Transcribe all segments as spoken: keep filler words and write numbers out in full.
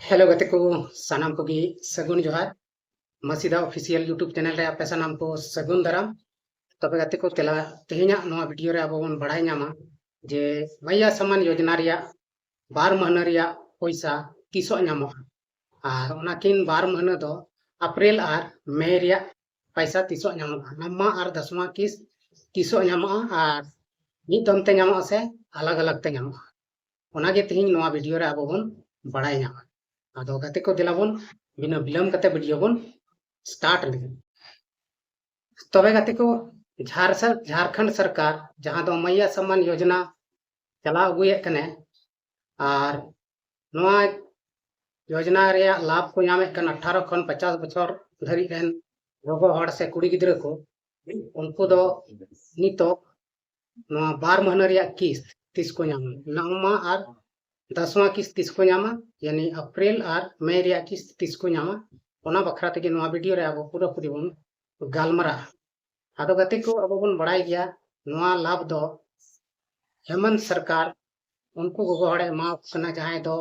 Hello ᱜᱟᱛᱮ ᱠᱚ, ᱥᱟᱱᱟᱢ ᱠᱚᱜᱮ ᱥᱟᱹᱜᱩᱱ ᱡᱚᱦᱟᱨ᱾ ᱢᱟᱹᱥᱤᱫᱟ ᱚᱯᱷᱤᱥᱤᱭᱟᱞ YouTube ᱪᱮᱱᱮᱞ ᱨᱮ ᱟᱯᱮ ᱥᱟᱱᱟᱢ ᱠᱚ ᱥᱟᱹᱜᱩᱱ ᱫᱟᱨᱟᱢ᱾ ᱛᱚᱵᱮ ᱜᱟᱛᱮ ᱠᱚ, ᱛᱮᱞᱟ ᱛᱮᱦᱮᱧᱟᱜ ᱱᱚᱣᱟ ᱵᱷᱤᱰᱤᱭᱳ ᱨᱮ ᱟᱵᱚ ᱵᱚᱱ ᱵᱟᱲᱟᱭ ᱧᱟᱢᱟ ᱡᱮ ᱢᱟᱭᱭᱟ ᱥᱟᱢᱟᱱ ᱭᱳᱡᱽᱱᱟ ᱨᱮᱭᱟᱜ ᱵᱟᱨ ᱢᱟᱹᱦᱱᱟᱹ ᱨᱮᱭᱟᱜ ᱯᱚᱭᱥᱟ ᱛᱤᱥᱚᱜ ᱧᱟᱢᱚᱜᱼᱟ, ᱟᱨ ᱚᱱᱟᱠᱤᱱ ᱵᱟᱨ ᱢᱟᱹᱦᱱᱟᱹ ᱫᱚ ᱮᱯᱨᱤᱞ ᱟᱨ ᱢᱮ ᱨᱮᱭᱟᱜ ᱯᱚᱭᱥᱟ ᱛᱤᱥᱚᱜ ᱧᱟᱢᱚᱜᱼᱟ, ᱱᱟᱢᱢᱟ ᱟᱨ ᱫᱟᱥᱢᱟ ᱠᱤᱥ ᱛᱤᱥᱚᱜ ᱧᱟᱢᱚᱜᱼᱟ, ᱟᱨ ᱢᱤᱫ ᱫᱚᱢ ᱛᱮ ᱧᱟᱢᱚᱜᱼᱟ ᱥᱮ ᱟᱞᱟᱜᱽ ᱟᱞᱟᱜᱽ ᱛᱮ ᱧᱟᱢᱚᱜᱼᱟ, ᱚᱱᱟᱜᱮ ᱛᱮᱦᱮᱧ ᱱᱚᱣᱟ ᱵᱷᱤᱰᱤᱭᱳ ᱨᱮ ᱟᱵᱚ ᱵᱚᱱ ᱵᱟᱲᱟᱭ ᱧᱟᱢᱟ᱾ ᱟᱫᱚ ᱜᱟᱛᱮ ᱠᱚ, ᱫᱮᱞᱟ ᱵᱚᱱ ᱵᱤᱱᱟᱹ ᱵᱤᱞᱚᱢ ᱠᱟᱛᱮ ᱵᱷᱤᱰᱤᱭᱳ ᱵᱚᱱ ᱥᱴᱟᱨᱴ ᱞᱮᱜᱮ᱾ ᱛᱚᱵᱮ ᱜᱟᱛᱮ ᱠᱚ, ᱡᱷᱟᱨᱥᱟ-, ᱡᱷᱟᱨᱠᱷᱚᱸᱰ ᱥᱚᱨᱠᱟᱨ ᱡᱟᱦᱟᱸ ᱫᱚ ᱢᱟᱭᱭᱟ ᱥᱟᱢᱢᱟᱱ ᱭᱳᱡᱽᱱᱟ ᱪᱟᱞᱟᱣ ᱟᱹᱜᱩᱭᱮᱫ ᱠᱟᱱᱟᱭ, ᱟᱨ ᱱᱚᱣᱟ ᱭᱳᱡᱽᱱᱟ ᱨᱮᱭᱟᱜ ᱞᱟᱵᱷ ᱠᱚ ᱧᱟᱢᱮᱫ ᱠᱟᱱ ᱟᱴᱷᱟᱨᱚ ᱠᱷᱚᱱ ᱯᱚᱪᱟᱥ ᱵᱚᱪᱷᱚᱨ ᱫᱷᱟᱹᱨᱤᱡ ᱨᱮᱱ ᱜᱚᱜᱚ ᱦᱚᱲ ᱥᱮ ᱠᱩᱲᱤ ᱜᱤᱫᱽᱨᱟᱹ ᱠᱚ, ᱩᱱᱠᱩ ᱫᱚ ᱱᱤᱛᱚᱜ ᱱᱚᱣᱟ ᱵᱟᱨ ᱢᱟᱹᱦᱱᱟᱹ ᱨᱮᱭᱟᱜ ᱠᱤᱥᱛ ᱛᱤᱥ ᱠᱚ ᱧᱟᱢᱟ, ᱱᱟᱣᱢᱟ ᱟᱨ ᱫᱟᱥᱣᱟ ᱠᱤᱥᱛ ᱛᱤᱥ ᱠᱚ ᱧᱟᱢᱟ, ᱭᱟᱱᱤ ᱮᱯᱨᱤᱞ ᱟᱨ ᱢᱮ ᱨᱮᱭᱟᱜ ᱠᱤᱥᱛ ᱛᱤᱥ ᱠᱚ ᱧᱟᱢᱟ, ᱚᱱᱟ ᱵᱟᱠᱷᱨᱟ ᱛᱮᱜᱮ ᱱᱚᱣᱟ ᱵᱷᱤᱰᱤᱭᱳ ᱨᱮ ᱟᱵᱚ ᱯᱩᱨᱟᱹᱯᱩᱨᱤ ᱵᱚᱱ ᱜᱟᱞᱢᱟᱨᱟᱜᱼᱟ᱾ ᱟᱫᱚ ᱜᱟᱛᱮ ᱠᱚ, ᱟᱵᱚ ᱵᱚᱱ ᱵᱟᱲᱟᱭ ᱜᱮᱭᱟ ᱱᱚᱣᱟ ᱞᱟᱵᱷ ᱫᱚ ᱦᱮᱢᱚᱱᱛ ᱥᱚᱨᱠᱟᱨ ᱩᱱᱠᱩ ᱜᱚᱜᱚ ᱦᱚᱲᱮ ᱮᱢᱟᱣᱟᱠᱚ ᱠᱟᱱᱟ, ᱡᱟᱦᱟᱸᱭ ᱫᱚ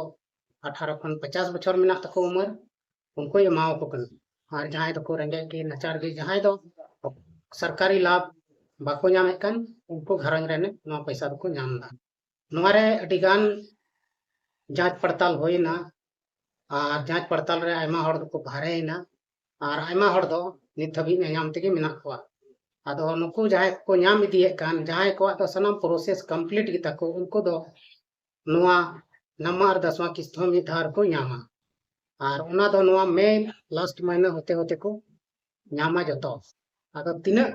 ᱟᱴᱷᱟᱨᱚ ᱠᱷᱚᱱ ᱯᱚᱪᱟᱥ ᱵᱚᱪᱷᱚᱨ ᱢᱮᱱᱟᱜ ᱛᱟᱠᱚ ᱩᱢᱮᱨ, ᱩᱱᱠᱩᱭ ᱮᱢᱟᱣᱟᱠᱚ ᱠᱟᱱᱟ᱾ ᱟᱨ ᱡᱟᱦᱟᱸᱭ ᱫᱚᱠᱚ ᱨᱮᱸᱜᱮᱡ ᱜᱮ, ᱱᱟᱪᱟᱨ ᱜᱮ, ᱡᱟᱦᱟᱸᱭ ᱫᱚ ᱥᱚᱨᱠᱟᱨᱤ ᱞᱟᱵᱷ ᱵᱟᱠᱚ ᱧᱟᱢᱮᱫ ᱠᱟᱱ, ᱩᱱᱠᱩ ᱜᱷᱟᱨᱚᱸᱡᱽ ᱨᱮᱱ ᱱᱚᱣᱟ ᱯᱚᱭᱥᱟ ᱫᱚᱠᱚ ᱧᱟᱢ ᱮᱫᱟ᱾ ᱱᱚᱣᱟ ᱨᱮ ᱟᱹᱰᱤ ᱜᱟᱱ ᱡᱟᱸᱪ ᱯᱟᱲᱛᱟᱞ ᱦᱩᱭᱱᱟ, ᱟᱨ ᱡᱟᱸᱪ ᱯᱟᱲᱛᱟᱞ ᱨᱮ ᱟᱭᱢᱟ ᱦᱚᱲ ᱫᱚᱠᱚ ᱵᱟᱦᱨᱮᱭᱮᱱᱟ, ᱟᱨ ᱟᱭᱢᱟ ᱦᱚᱲ ᱫᱚ ᱱᱤᱛ ᱫᱷᱟᱹᱵᱤᱡ ᱧᱟᱧᱟᱢ ᱛᱮᱜᱮ ᱢᱮᱱᱟᱜ ᱠᱚᱣᱟ᱾ ᱟᱫᱚ ᱱᱩᱠᱩ ᱡᱟᱦᱟᱸᱭ ᱠᱚᱠᱚ ᱧᱟᱢ ᱤᱫᱤᱭᱮᱫ ᱠᱟᱱ, ᱡᱟᱦᱟᱸᱭ ᱠᱚᱣᱟᱜ ᱫᱚ ᱥᱟᱱᱟᱢ ᱯᱨᱚᱥᱮᱥ ᱠᱚᱢᱯᱞᱤᱴ ᱜᱮᱛᱟ ᱠᱚ, ᱩᱱᱠᱩ ᱫᱚ ᱱᱚᱣᱟ ᱱᱟᱢᱟ ᱟᱨ ᱫᱟᱥᱣᱟ ᱠᱤᱥᱛ ᱦᱚᱸ ᱢᱤᱫ ᱫᱷᱟᱣ ᱨᱮᱠᱚ ᱧᱟᱢᱟ, ᱟᱨ ᱚᱱᱟ ᱫᱚ ᱱᱚᱣᱟ ᱢᱮ ᱞᱟᱥᱴ ᱢᱟᱹᱦᱱᱟᱹ ᱦᱚᱛᱮ ᱦᱚᱛᱮ ᱠᱚ ᱧᱟᱢᱟ ᱡᱚᱛᱚ᱾ ᱟᱫᱚ ᱛᱤᱱᱟᱹᱜ,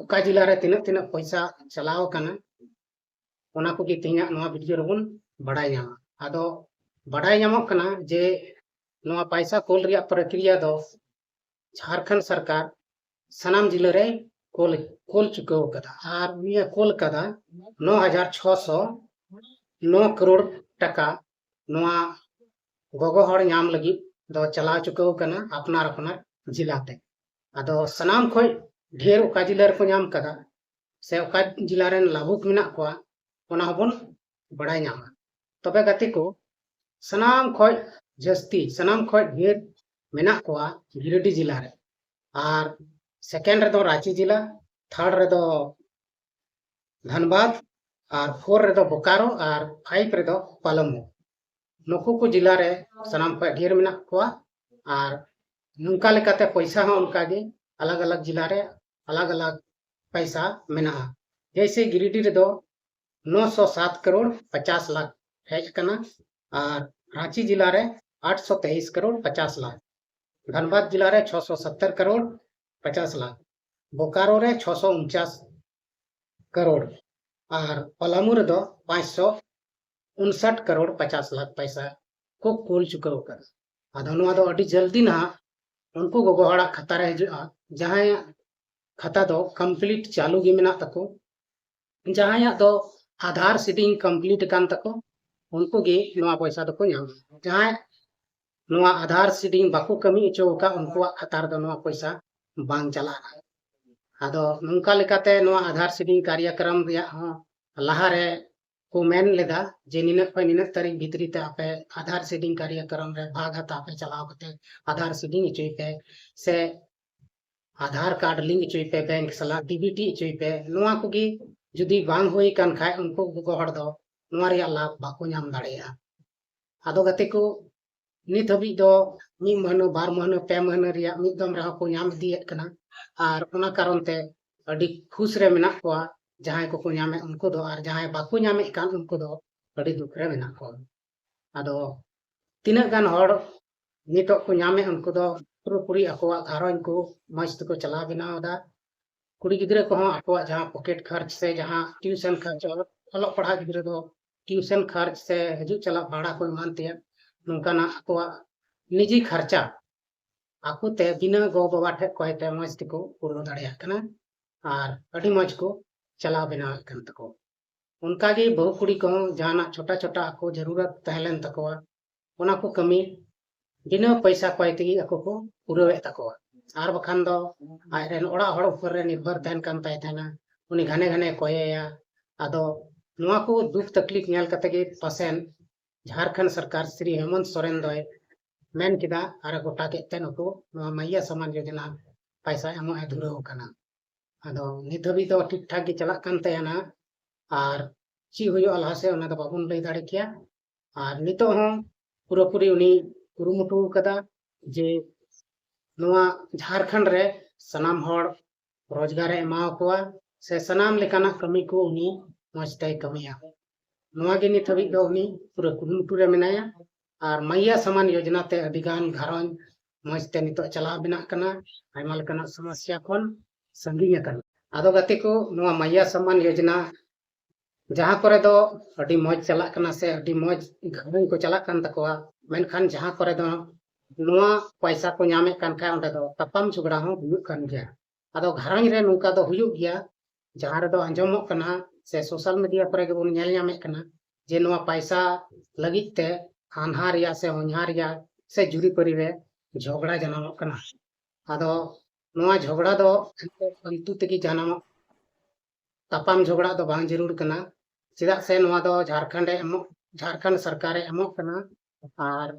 ᱚᱠᱟ ᱡᱮᱞᱟ ᱨᱮ ᱛᱤᱱᱟᱹᱜ ᱛᱤᱱᱟᱹᱜ ᱯᱚᱭᱥᱟ ᱪᱟᱞᱟᱣ ᱟᱠᱟᱱᱟ, ᱚᱱᱟ ᱠᱚᱜᱮ ᱛᱮᱦᱮᱧᱟᱜ ᱱᱚᱣᱟ ᱵᱷᱤᱰᱤᱭᱳ ᱨᱮᱵᱚᱱ ᱵᱟᱲᱟᱭ ᱧᱟᱢᱟ᱾ ᱟᱫᱚ ᱵᱟᱰᱟᱭ ᱧᱟᱢᱚᱜ ᱠᱟᱱᱟ ᱡᱮ ᱱᱚᱣᱟ ᱯᱟᱭᱥᱟ ᱠᱳᱞ ᱨᱮᱭᱟᱜ ᱯᱨᱚᱠᱨᱤᱭᱟ ᱫᱚ ᱡᱷᱟᱲᱠᱷᱚᱸᱰ ᱥᱚᱨᱠᱟᱨ ᱥᱟᱱᱟᱢ ᱡᱮᱞᱟ ᱨᱮ ᱠᱳᱞ, ᱠᱳᱞ ᱪᱩᱠᱟᱹᱣ ᱠᱟᱫᱟ, ᱟᱨ ᱩᱱᱤᱭ ᱠᱳᱞ ᱠᱟᱫᱟ ᱱᱚ ᱦᱟᱡᱟᱨ ᱪᱷᱚᱥᱚ ᱱᱚ ᱠᱟᱨᱳᱲ ᱴᱟᱠᱟ ᱱᱚᱣᱟ ᱜᱚᱜᱚ ᱦᱚᱲ ᱧᱟᱢ ᱞᱟᱹᱜᱤᱫ ᱫᱚ ᱪᱟᱞᱟᱣ ᱪᱩᱠᱟᱹᱣ ᱠᱟᱱᱟ ᱟᱯᱱᱟᱨ ᱟᱯᱱᱟᱨ ᱡᱮᱞᱟ ᱛᱮ᱾ ᱟᱫᱚ ᱥᱟᱱᱟᱢ ᱠᱷᱚᱱ ᱰᱷᱮᱨ ᱚᱠᱟ ᱡᱮᱞᱟ ᱨᱮᱠᱚ ᱧᱟᱢ ᱠᱟᱫᱟ ᱥᱮ ᱚᱠᱟ ᱡᱮᱞᱟ ᱨᱮᱱ ᱞᱟᱵᱷᱩᱠ ᱢᱮᱱᱟᱜ ᱠᱚᱣᱟ, ᱚᱱᱟ ᱦᱚᱸᱵᱚᱱ ᱵᱟᱲᱟᱭ ᱧᱟᱢᱟ᱾ ᱛᱚᱵᱮ ᱜᱟᱛᱮ ᱠᱚ, ᱥᱟᱱᱟᱢ ᱠᱷᱚᱡ ᱡᱟᱹᱥᱛᱤ, ᱥᱟᱱᱟᱢ ᱠᱷᱚᱡ ᱰᱷᱮᱨ ᱢᱮᱱᱟᱜ ᱠᱚᱣᱟ ᱜᱤᱨᱤᱰᱤ ᱡᱮᱞᱟ ᱨᱮ᱾ ᱟᱨ ᱥᱮᱠᱮᱱᱰ ᱨᱮᱫᱚ ᱨᱟᱸᱪᱤ ᱡᱮᱞᱟ, ᱛᱷᱟᱨᱰ ᱨᱮᱫᱚ ᱫᱷᱟᱱᱵᱟᱫᱽ, ᱟᱨ ᱯᱷᱳᱨ ᱨᱮᱫᱚ ᱵᱳᱠᱟᱨᱳ, ᱟᱨ ᱯᱷᱟᱭᱤᱵᱷ ᱨᱮᱫᱚ ᱯᱟᱞᱟᱢᱩ᱾ ᱱᱩᱠᱩ ᱠᱚ ᱡᱮᱞᱟ ᱨᱮ ᱥᱟᱱᱟᱢ ᱠᱷᱚᱡ ᱰᱷᱮᱨ ᱢᱮᱱᱟᱜ ᱠᱚᱣᱟ᱾ ᱟᱨ ᱱᱚᱝᱠᱟ ᱞᱮᱠᱟᱛᱮ ᱯᱚᱭᱥᱟ ᱦᱚᱸ ᱚᱱᱠᱟᱜᱮ ᱟᱞᱟᱜᱽ ᱟᱞᱟᱜᱽ ᱡᱮᱞᱟ ᱨᱮ ᱟᱞᱟᱜᱽ ᱟᱞᱟᱜᱽ ᱯᱚᱭᱥᱟ ᱢᱮᱱᱟᱜᱼᱟ᱾ ᱡᱮᱭᱥᱮ ᱜᱤᱨᱤᱰᱤ ᱨᱮᱫᱚ ᱱᱚ ᱥᱚ ᱥᱟᱛ ᱠᱟᱨᱳᱲ ᱯᱚᱪᱟᱥ ᱞᱟᱠᱷ ᱦᱮᱡ ᱟᱠᱟᱱᱟ, ᱟᱨ ᱨᱟᱸᱪᱤ ᱡᱮᱞᱟ ᱨᱮ ᱟᱴ ᱥᱚ ᱛᱮᱭᱤᱥ ᱠᱟᱨᱳᱲ ᱯᱚᱪᱟᱥ ᱞᱟᱠᱷ, ᱫᱷᱟᱱᱵᱟᱫᱽ ᱡᱮᱞᱟ ᱨᱮ ᱪᱷᱚ ᱥᱚ ᱥᱚᱛᱛᱚᱨ ᱠᱟᱨᱳᱲ ᱯᱚᱪᱟᱥ ᱞᱟᱠᱷ, ᱵᱳᱠᱟᱨᱳ ᱨᱮ ᱪᱷᱚ ᱥᱚ ᱩᱱᱪᱟᱥ ᱠᱟᱨᱳᱲ, ᱟᱨ ᱯᱟᱞᱟᱢᱩ ᱨᱮᱫᱚ ᱯᱟᱸᱪ ᱥᱚ ᱩᱱᱥᱟᱴ ᱠᱟᱨᱳᱲ ᱯᱚᱪᱟᱥ ᱞᱟᱠᱷ ᱯᱚᱭᱥᱟ ᱠᱚ ᱠᱩᱞ ᱪᱩᱠᱟᱹᱣ ᱟᱠᱟᱫᱟ᱾ ᱟᱫᱚ ᱱᱚᱣᱟ ᱫᱚ ᱟᱹᱰᱤ ᱡᱚᱞᱫᱤ ᱱᱟᱦᱟᱜ ᱩᱱᱠᱩ ᱜᱚᱜᱚ ᱦᱚᱲᱟᱜ ᱠᱷᱟᱛᱟ ᱨᱮ ᱦᱤᱡᱩᱜᱼᱟ, ᱡᱟᱦᱟᱸᱭᱟᱜ ᱠᱷᱟᱛᱟ ᱫᱚ ᱠᱚᱢᱯᱞᱤᱴ ᱪᱟᱹᱞᱩ ᱜᱮ ᱢᱮᱱᱟᱜ ᱛᱟᱠᱚ, ᱡᱟᱦᱟᱸᱭᱟᱜ ᱫᱚ ᱟᱫᱷᱟᱨ ᱥᱤᱰᱤᱝ ᱠᱚᱢᱯᱞᱤᱴ ᱟᱠᱟᱱ ᱛᱟᱠᱚ, ᱩᱱᱠᱩ ᱜᱮ ᱱᱚᱣᱟ ᱯᱚᱭᱥᱟ ᱫᱚᱠᱚ ᱧᱟᱢᱟ᱾ ᱡᱟᱦᱟᱸᱭ ᱱᱚᱣᱟ ᱟᱫᱷᱟᱨ ᱥᱤᱰᱤᱝ ᱵᱟᱠᱚ ᱠᱟᱹᱢᱤ ᱦᱚᱪᱚ ᱟᱠᱟᱫ, ᱩᱱᱠᱩᱣᱟᱜ ᱠᱷᱟᱛᱟ ᱨᱮᱫᱚ ᱱᱚᱣᱟ ᱯᱚᱭᱥᱟ ᱵᱟᱝ ᱪᱟᱞᱟᱜᱼᱟ᱾ ᱟᱫᱚ ᱱᱚᱝᱠᱟ ᱞᱮᱠᱟᱛᱮ ᱱᱚᱣᱟ ᱟᱫᱷᱟᱨ ᱥᱤᱰᱤᱝ ᱠᱟᱨᱭᱟᱠᱨᱚᱢ ᱨᱮᱭᱟᱜ ᱦᱚᱸ ᱞᱟᱦᱟᱨᱮ ᱠᱚ ᱢᱮᱱ ᱞᱮᱫᱟ ᱡᱮ ᱱᱤᱱᱟᱹᱜ ᱠᱷᱚᱱ ᱱᱤᱱᱟᱹᱜ ᱛᱟᱹᱨᱤᱠᱷ ᱵᱷᱤᱛᱨᱤ ᱛᱮ ᱟᱯᱮ ᱟᱫᱷᱟᱨ ᱥᱤᱰᱤᱝ ᱠᱟᱨᱭᱟᱠᱨᱚᱢ ᱨᱮ ᱵᱷᱟᱜᱽ ᱦᱟᱛᱟᱣ ᱯᱮ, ᱪᱟᱞᱟᱣ ᱠᱟᱛᱮ ᱟᱫᱷᱟᱨ ᱥᱤᱰᱤᱝ ᱦᱚᱪᱚᱭ ᱯᱮ, ᱥᱮ ᱟᱫᱷᱟᱨ ᱠᱟᱨᱰ ᱞᱤᱝᱠ ᱦᱚᱪᱚᱭ ᱯᱮ, ᱵᱮᱝᱠ ᱥᱟᱞᱟᱜ ᱰᱤᱵᱤᱴᱤ ᱦᱚᱪᱚᱭ ᱯᱮ᱾ ᱱᱚᱣᱟ ᱠᱚᱜᱮ ᱡᱩᱫᱤ ᱵᱟᱝ ᱦᱩᱭ ᱠᱟᱱ ᱠᱷᱟᱡ, ᱩᱱᱠᱩ ᱜᱚᱜᱚ ᱦᱚᱲ ᱫᱚ ᱱᱚᱣᱟ ᱨᱮᱭᱟᱜ ᱞᱟᱵᱷ ᱵᱟᱠᱚ ᱧᱟᱢ ᱫᱟᱲᱮᱭᱟᱜᱼᱟ᱾ ᱟᱫᱚ ᱜᱟᱛᱮ ᱠᱚ, ᱱᱤᱛ ᱦᱟᱹᱵᱤᱡ ᱫᱚ ᱢᱤᱫ ᱢᱟᱹᱦᱱᱟᱹ, ᱵᱟᱨ ᱢᱟᱹᱦᱱᱟᱹ, ᱯᱮ ᱢᱟᱹᱦᱱᱟᱹ ᱨᱮᱭᱟᱜ ᱢᱤᱫ ᱫᱚᱢ ᱨᱮᱦᱚᱸ ᱠᱚ ᱧᱟᱢ ᱤᱫᱤᱭᱮᱫ ᱠᱟᱱᱟ᱾ ᱟᱨ ᱚᱱᱟ ᱠᱟᱨᱚᱱ ᱛᱮ ᱟᱹᱰᱤ ᱠᱷᱩᱥ ᱨᱮ ᱢᱮᱱᱟᱜ ᱠᱚᱣᱟ ᱡᱟᱦᱟᱸᱭ ᱠᱚᱠᱚ ᱧᱟᱢᱮᱫ ᱩᱱᱠᱩ ᱫᱚ, ᱟᱨ ᱡᱟᱦᱟᱸᱭ ᱵᱟᱠᱚ ᱧᱟᱢᱮᱫ ᱠᱟᱱ ᱩᱱᱠᱩ ᱫᱚ ᱟᱹᱰᱤ ᱫᱩᱠ ᱨᱮ ᱢᱮᱱᱟᱜ ᱠᱚᱣᱟ᱾ ᱟᱫᱚ ᱛᱤᱱᱟᱹᱜ ᱜᱟᱱ ᱦᱚᱲ ᱱᱤᱛᱚᱜ ᱠᱚ ᱧᱟᱢᱮᱫ, ᱩᱱᱠᱩ ᱫᱚ ᱯᱩᱨᱟᱹᱯᱩᱨᱤ ᱟᱠᱚᱣᱟᱜ ᱜᱷᱟᱨᱚᱸᱡᱽ ᱠᱚ ᱢᱚᱸᱡᱽ ᱛᱮᱠᱚ ᱪᱟᱞᱟᱣ ᱵᱮᱱᱟᱣ ᱮᱫᱟ᱾ ᱠᱩᱲᱤ ᱜᱤᱫᱽᱨᱟᱹ ᱠᱚᱦᱚᱸ ᱟᱠᱚᱣᱟᱜ ᱡᱟᱦᱟᱸ ᱯᱚᱠᱮᱴ ᱠᱷᱚᱨᱪ ᱥᱮ ᱡᱟᱦᱟᱸ ᱴᱤᱭᱩᱥᱚᱱ ᱠᱷᱚᱨᱪ, ᱚᱞᱚᱜ ᱯᱟᱲᱦᱟᱜ ᱜᱤᱫᱽᱨᱟᱹ ᱫᱚ ᱴᱤᱭᱩᱥᱚᱱ ᱠᱷᱚᱨᱪ ᱥᱮ ᱦᱤᱡᱩᱜ ᱪᱟᱞᱟᱜ ᱵᱷᱟᱲᱟ ᱠᱚ ᱮᱢᱟᱱ ᱛᱮᱭᱟᱜ, ᱱᱚᱝᱠᱟᱱᱟᱜ ᱟᱠᱚᱣᱟᱜ ᱱᱤᱡᱤ ᱠᱷᱚᱨᱪᱟ ᱟᱠᱚ ᱛᱮ ᱵᱤᱱᱟᱹ ᱜᱚ ᱵᱟᱵᱟ ᱴᱷᱮᱡ ᱠᱚᱭ ᱛᱮ ᱢᱚᱸᱡᱽ ᱛᱮᱠᱚ ᱯᱩᱨᱟᱹᱣ ᱫᱟᱲᱮᱭᱟᱜ ᱠᱟᱱᱟ ᱟᱨ ᱟᱹᱰᱤ ᱢᱚᱸᱡᱽ ᱠᱚ ᱪᱟᱞᱟᱣ ᱵᱮᱱᱟᱣᱮᱫ ᱠᱟᱱ ᱛᱟᱠᱚ᱾ ᱚᱱᱠᱟᱜᱮ ᱵᱟᱹᱦᱩ ᱠᱩᱲᱤ ᱠᱚᱦᱚᱸ ᱡᱟᱦᱟᱱᱟᱜ ᱪᱷᱳᱴᱟ ᱪᱷᱳᱴᱟ ᱟᱠᱚ ᱡᱟᱹᱨᱩᱨᱟᱛ ᱛᱟᱦᱮᱸ ᱞᱮᱱ ᱛᱟᱠᱚᱣᱟ, ᱚᱱᱟ ᱠᱚ ᱠᱟᱹᱢᱤ ᱵᱤᱱᱟᱹ ᱯᱚᱭᱥᱟ ᱠᱚᱭ ᱛᱮᱜᱮ ᱟᱠᱚ ᱠᱚ ᱯᱩᱨᱟᱹᱣᱮᱫ ᱛᱟᱠᱚᱣᱟ᱾ ᱟᱨ ᱵᱟᱠᱷᱟᱱ ᱫᱚ ᱟᱡᱨᱮᱱ ᱚᱲᱟᱜ ᱦᱚᱲ ᱩᱯᱚᱨ ᱨᱮ ᱱᱤᱨᱵᱷᱚᱨ ᱛᱟᱦᱮᱱ ᱠᱟᱱ ᱛᱟᱭ ᱛᱟᱦᱮᱱᱟ, ᱩᱱᱤ ᱜᱷᱟᱱᱮ ᱜᱷᱟᱱᱮ ᱠᱚᱭᱮᱭᱟ᱾ ᱟᱫᱚ ᱱᱚᱣᱟ ᱠᱚ ᱫᱩᱠ ᱛᱟᱠᱞᱤᱯ ᱧᱮᱞ ᱠᱟᱛᱮ ᱜᱮ ᱯᱟᱥᱮᱱ ᱡᱷᱟᱲᱠᱷᱚᱸᱰ ᱥᱚᱨᱠᱟᱨ ᱥᱨᱤ ᱦᱮᱢᱚᱱᱛ ᱥᱚᱨᱮᱱ ᱫᱚᱭ ᱢᱮᱱ ᱠᱮᱫᱟ ᱟᱨ ᱮ ᱜᱚᱴᱟ ᱠᱮᱫ ᱛᱮ ᱱᱩᱠᱩ ᱱᱚᱣᱟ ᱢᱟᱭᱭᱟ ᱥᱟᱢᱟᱱ ᱭᱳᱡᱚᱱᱟ ᱯᱟᱭᱥᱟ ᱮᱢᱚᱜ ᱮ ᱫᱷᱩᱨᱟᱹᱣ ᱟᱠᱟᱱᱟ᱾ ᱟᱫᱚ ᱱᱤᱛ ᱦᱟᱹᱵᱤᱡ ᱫᱚ ᱴᱷᱤᱠ ᱴᱷᱟᱠ ᱜᱮ ᱪᱟᱞᱟᱜ ᱠᱟᱱ ᱛᱟᱭᱟ ᱱᱟᱜ, ᱟᱨ ᱪᱮᱫ ᱦᱩᱭᱩᱜᱼᱟ ᱞᱟᱦᱟ ᱥᱮᱫ ᱚᱱᱟ ᱫᱚ ᱵᱟᱵᱚᱱ ᱞᱟᱹᱭ ᱫᱟᱲᱮ ᱠᱮᱭᱟ᱾ ᱟᱨ ᱱᱤᱛᱚᱜ ᱦᱚᱸ ᱯᱩᱨᱟᱹᱯᱩᱨᱤ ᱩᱱᱤ ᱠᱩᱨᱩᱢᱩᱴᱩ ᱟᱠᱟᱫᱟ ᱡᱮ ᱱᱚᱣᱟ ᱡᱷᱟᱲᱠᱷᱚᱸᱰ ᱨᱮ ᱥᱟᱱᱟᱢ ᱦᱚᱲ ᱨᱳᱡᱽᱜᱟᱨ ᱮ ᱮᱢᱟ ᱠᱚᱣᱟ ᱥᱮ ᱥᱟᱱᱟᱢ ᱞᱮᱠᱟᱱᱟᱜ ᱠᱟᱹᱢᱤ ᱠᱚ ᱩᱱᱤ ᱢᱚᱡᱽ ᱛᱮᱭ ᱠᱟᱹᱢᱤᱭᱟ᱾ ᱱᱚᱣᱟ ᱜᱮ ᱱᱤᱛ ᱦᱟᱹᱵᱤᱡ ᱫᱚ ᱩᱱᱤ ᱯᱩᱨᱟᱹ ᱠᱩᱨᱩᱢᱩᱴᱩ ᱨᱮ ᱢᱮᱱᱟᱭᱟ᱾ ᱟᱨ ᱢᱟᱭᱭᱟ ᱥᱟᱢᱟᱱ ᱭᱳᱡᱚᱱᱟ ᱛᱮ ᱟᱹᱰᱤ ᱜᱟᱱ ᱜᱷᱟᱨᱚᱸᱡᱽ ᱢᱚᱡᱽ ᱛᱮ ᱱᱤᱛᱚᱜ ᱪᱟᱞᱟᱣ ᱵᱮᱱᱟᱜ ᱠᱟᱱᱟ, ᱟᱭᱢᱟ ᱞᱮᱠᱟᱱᱟᱜ ᱥᱚᱢᱚᱥᱥᱟ ᱠᱷᱚᱱ ᱥᱟᱺᱜᱤᱧ ᱟᱠᱟᱱᱟ᱾ ᱟᱫᱚ ᱜᱟᱛᱮ ᱠᱚ, ᱱᱚᱣᱟ ᱢᱟᱭᱭᱟ ᱥᱟᱢᱟᱱ ᱭᱳᱡᱚᱱᱟ ᱡᱟᱦᱟᱸ ᱠᱚᱨᱮ ᱫᱚ ᱟᱹᱰᱤ ᱢᱚᱡᱽ ᱪᱟᱞᱟᱜ ᱠᱟᱱᱟ ᱥᱮ ᱟᱹᱰᱤ ᱢᱚᱡᱽ ᱜᱷᱟᱨᱚᱸᱡᱽ ᱠᱚ ᱪᱟᱞᱟᱜ ᱠᱟᱱ ᱛᱟᱠᱚᱣᱟ, ᱢᱮᱱᱠᱷᱟᱱ ᱡᱟᱦᱟᱸ ᱠᱚᱨᱮ ᱫᱚ ᱱᱚᱣᱟ ᱯᱚᱭᱥᱟ ᱠᱚ ᱧᱟᱢᱮᱫ ᱠᱟᱱ ᱠᱷᱟᱡ ᱚᱸᱰᱮ ᱫᱚ ᱛᱟᱯᱟᱢ ᱡᱷᱚᱜᱽᱲᱟ ᱦᱚᱸ ᱦᱩᱭᱩᱜ ᱠᱟᱱ ᱜᱮᱭᱟ᱾ ᱟᱫᱚ ᱜᱷᱟᱨᱚᱸᱡᱽ ᱨᱮ ᱱᱚᱝᱠᱟ ᱫᱚ ᱦᱩᱭᱩᱜ ᱜᱮᱭᱟ, ᱡᱟᱦᱟᱸ ᱨᱮᱫᱚ ᱟᱸᱡᱚᱢᱚᱜ ᱠᱟᱱᱟ ᱥᱮ ᱥᱳᱥᱟᱞ ᱢᱤᱰᱤᱭᱟ ᱠᱚᱨᱮ ᱜᱮᱵᱚᱱ ᱧᱮᱞ ᱧᱟᱢᱮᱫ ᱠᱟᱱᱟ ᱡᱮ ᱱᱚᱣᱟ ᱯᱟᱭᱥᱟ ᱞᱟᱹᱜᱤᱫ ᱛᱮ ᱦᱟᱱᱦᱟᱨᱤᱭᱟ ᱥᱮ ᱦᱚᱧᱦᱟᱨᱤᱭᱟ ᱥᱮ ᱡᱩᱨᱤᱯᱟᱹᱨᱤ ᱨᱮ ᱡᱷᱚᱜᱽᱲᱟ ᱡᱟᱱᱟᱢᱚᱜ ᱠᱟᱱᱟ᱾ ᱟᱫᱚ ᱱᱚᱣᱟ ᱡᱷᱚᱜᱽᱲᱟ ᱫᱚ ᱮᱱᱛᱮ ᱯᱷᱟᱞᱛᱩ ᱛᱮᱜᱮ ᱡᱟᱱᱟᱢᱚᱜ, ᱛᱟᱯᱟᱢ ᱡᱷᱚᱜᱽᱲᱟ ᱫᱚ ᱵᱟᱝ ᱡᱟᱹᱨᱩᱲ ᱠᱟᱱᱟ, ᱪᱮᱫᱟᱜ ᱥᱮ ᱱᱚᱣᱟ ᱫᱚ ᱡᱷᱟᱲᱠᱷᱚᱸᱰ ᱮ ᱮᱢᱚᱜ, ᱡᱷᱟᱲᱠᱷᱚᱸᱰ ᱥᱚᱨᱠᱟᱨᱮ ᱮᱢᱚᱜ ᱠᱟᱱᱟ᱾ ᱟᱨ